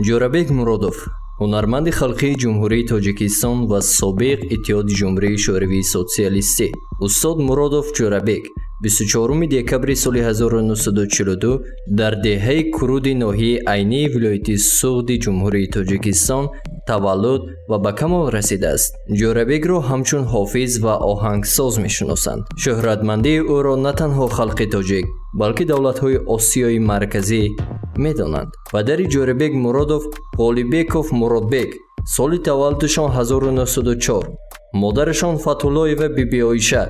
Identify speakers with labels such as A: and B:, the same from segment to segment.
A: Ҷӯрабек Муродов, ҳунарманди халқии Ҷумҳурии Тоҷикистон ва собиқ Иттиҳоди Ҷумҳурии Шӯравии Социалистӣ. Устод Муродов Ҷӯрабек 24 декабри соли 1942 дар деҳаи Куруди ноҳияи Айнии вилояти Суғди Ҷумҳурии Тоҷикистон таваллуд ва ба камол расидааст. Ҷӯрабекро ҳамчун ҳофиз ва оҳангсоз мешиносанд. Шӯҳратмандии ӯро на танҳо халқи тоҷик, балки давлатҳои Осиёи Марказӣ медонанд. Падари Ҷӯрабек Муродов Ғолибеков Муродбек соли таваллудашон 1904, модарашон Фатуллоева Бибиоиша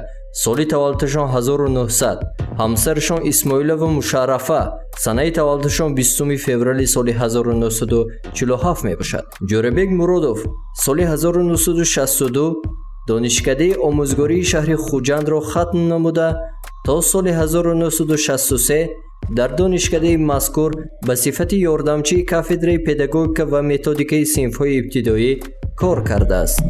A: соли таваллудашон 1900, ҳамсарашон Исмоилова Мушаррафа санаи таваллудашон 20 феврали соли 1947 мебошад. Ҷӯрабек Муродов соли 1962 донишкадаи омӯзгории шаҳри Хуҷандро хатм намуда то соли 1963 дар донишкадаи мазкур ба сифати ёрдамчии кафедраи педагогика ва методикаи синфҳои ибтидоӣ кор кардааст.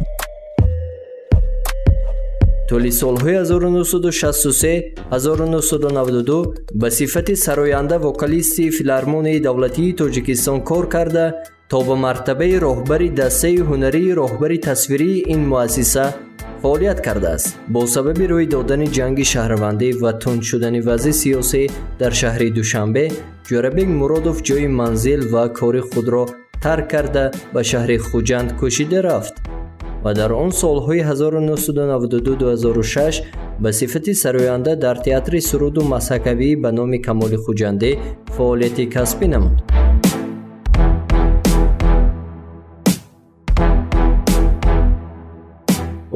A: Тӯли солҳои 1963-1992 ба сифати сароянда вокалисти филармонияи давлатии Тоҷикистон кор карда то ба мартабаи роҳбари дастаи ҳунарии роҳбари тасвирии ин муассиса фаъолият кардааст. Бо сабаби рӯй додани ҷанги шаҳрвандӣ ва тунд шудани вазъи сиёсӣ дар шаҳри Душанбе, Ҷӯрабек Муродов ҷойи манзил ва кори худро тарк карда ба шаҳри Хуҷанд кӯчида рафт ва дар он солҳои 1992-2006 ба сифати сароянда дар театри суруду масҳакавӣ ба номи Камоли Хуҷандӣ фаъолияти касбӣ намуд.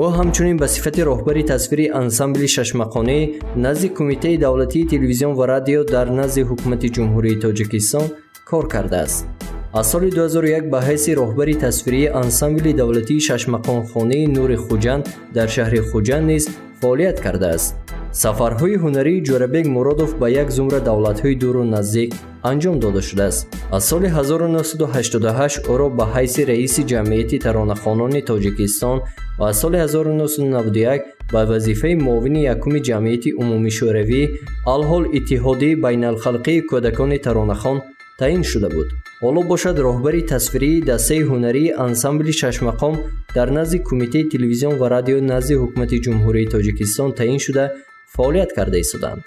A: Ӯ ҳамчунин ба сифати роҳбари тасвири ансамбли шашмақонӣ назди Кумитаи давлатии телевизион ва радио дар назди Ҳукумати Ҷумҳурии Тоҷикистон кор кардааст. Аз соли 2001 ба ҳайси роҳбари тасвирии ансамбли давлатии шашмақонхонаи Нури Хуҷанд дар шаҳри Хуҷанд низ фаъолият кардааст. Сафарҳои ҳунарии Ҷӯрабек Муродов ба як зумра давлатҳои дуру наздик анҷом дода шудааст. Аз соли 1988 ӯро ба ҳайси раиси ҷамъияти таронахонони Тоҷикистон ва аз соли 1991 ба вазифаи муовини якуми ҷамъияти умумишӯравӣ алҳол Иттиҳодияи байналхалқии кӯдакони таронахон таъин шуда буд. Ҳоло бошад роҳбари тасвирии дастаи ҳунарии ансамбли шашмақом дар назди Кумитаи телевизион ва радио назди Ҳукумати Ҷумҳурии Тоҷикистон таъин шуда фаъолият карда истоданд.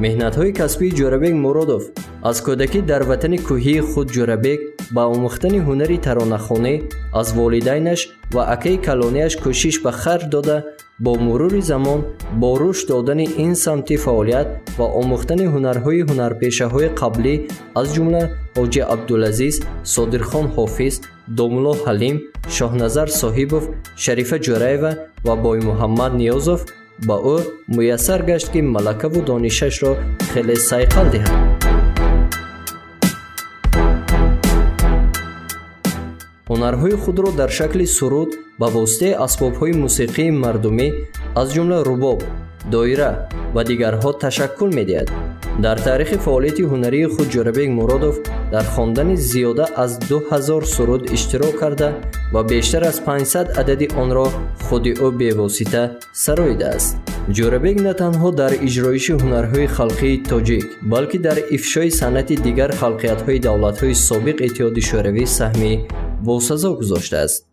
A: Меҳнатҳои касбии Ҷӯрабек Муродов аз кӯдакӣ дар ватани кӯҳии худ Ҷӯрабек ба омӯхтани ҳунари таронахонӣ аз волидайнаш ва акаи калонияш кӯшиш ба харҷ дода, бо мурури замон бо рушд додани ин самти фаъолият ва омӯхтани ҳунарҳои ҳунарпешаҳои қаблӣ аз ҷумла Ҳоҷи Абдулазиз, Содирхон Ҳофиз, Домулло Ҳалим, Шоҳназар Соҳибов, Шарифа Ҷӯраева ва Боймуҳаммад Ниёзов ба ӯ муяссар гашт, ки малакаву донишашро хеле сайқал диҳад. Ҳунарҳои худро дар шакли суруд ба воситаи асбобҳои мусиқии мардумӣ аз ҷумла рубоб, доира ва дигарҳо ташаккул медиҳад. Дар таърихи фаъолияти ҳунарии худ Ҷӯрабек Муродов дар хондани зиёда аз 2000 суруд иштирок карда ва бештар аз 500 адади онро худи ӯ бевосита сароидааст. Ҷӯрабек на танҳо дар иҷроиши ҳунарҳои халқии тоҷик, балки дар ифшои санъати дигар халқиятҳои давлатҳои собиқ Иттиҳоди Шӯравӣ саҳми босазо гузоштааст.